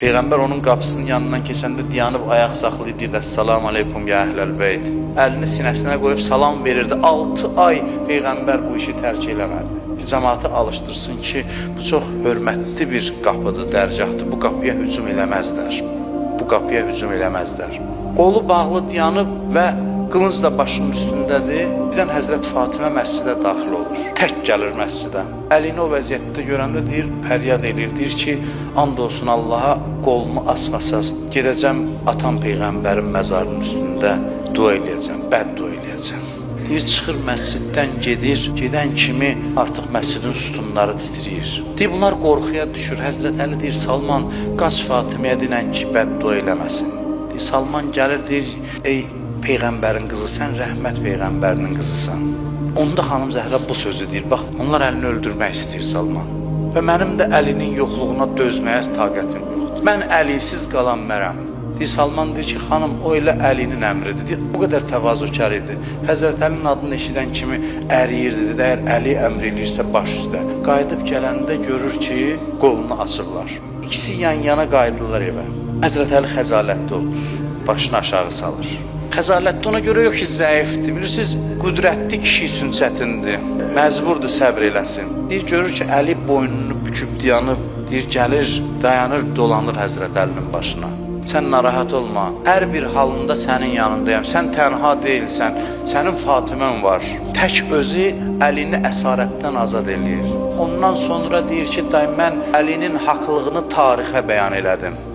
Peyğəmbər onun qapısının yanından keçəndə dayanıb ayaq saxlayıb deyirdi: "Əssalamu aleykum ya əhləl beyt." Əlini sinəsinə qoyub salam verirdi. 6 ay Peyğəmbər bu işi tərk eləmədi. Bir cəmaatı alışdırsın ki, bu çox hörmətli bir qapıdır, dərgahdır. Bu qapıya hücum eləməzlər. Bu qapıya hücum eləməzlər. Qolu bağlı dayanıb və qılınc da başının üstündədir. Birdən Həzrət Fatimə məscidə daxil olur. Tək gəlir məscidə. Əlini o vəziyyətdə görəndə deyir, fəryad eləyir, deyir ki, and olsun Allaha, qolumu açmasaz, gedəcəm atam peyğəmbərin məzarının üstündə dua eləyəcəm, bəddua eləyəcəm. Deyir, çıxır məsciddən gedir, gedən kimi artıq məscidin sütunları titrəyir. Deyir, bunlar qorxuya düşür. Həzrət Əli deyir, Salman, qaç Fatiməyə dinən ki, bəddua eləməsin. Deyir, Salman gəlir, deyir, ey peyğəmbərin qızı, sən rəhmət peyğəmbərinin qızısan. Onda xanım Zəhra bu sözü deyir. Bax, onlar əlini öldürmək istəyir Salman. Və mənim də əlinin yoxluğuna dözməyə taqətim yoxdur. Mən əlisiz qalan mərəm. Deyir, Salman deyir ki, xanım, o elə Əlinin əmridir. Deyir, o qədər təvazökar idi. Həzrət Əlinin adını eşidən kimi əriyirdi. Dedi, əgər Əli əmr eləyirsə baş üstə. Qayıdıb gələndə görür ki, qolunu açıblar. İkisi yan-yana qayıdırlar evə. Həzrət Əli xəcalətli olur. Başını aşağı salır. Xəcalətli ona görə yox ki, zəifdir. Bilirsiniz, qüdrətli kişi üçün çətindir. Məcburdur səbr eləsin. Deyir, görür ki, Əli boynunu büküb dayanıb, deyir, gəlir, dayanır, dolanır Həzrət Əlinin başına. Sən narahat olma. Hər bir halında sənin yanındayam. Sən tənha deyilsən. Sənin Fatimən var. Tək özü Əlini əsarətdən azad eləyir. Ondan sonra deyir ki, day mən Əlinin haqlığını tarixə bəyan elədim.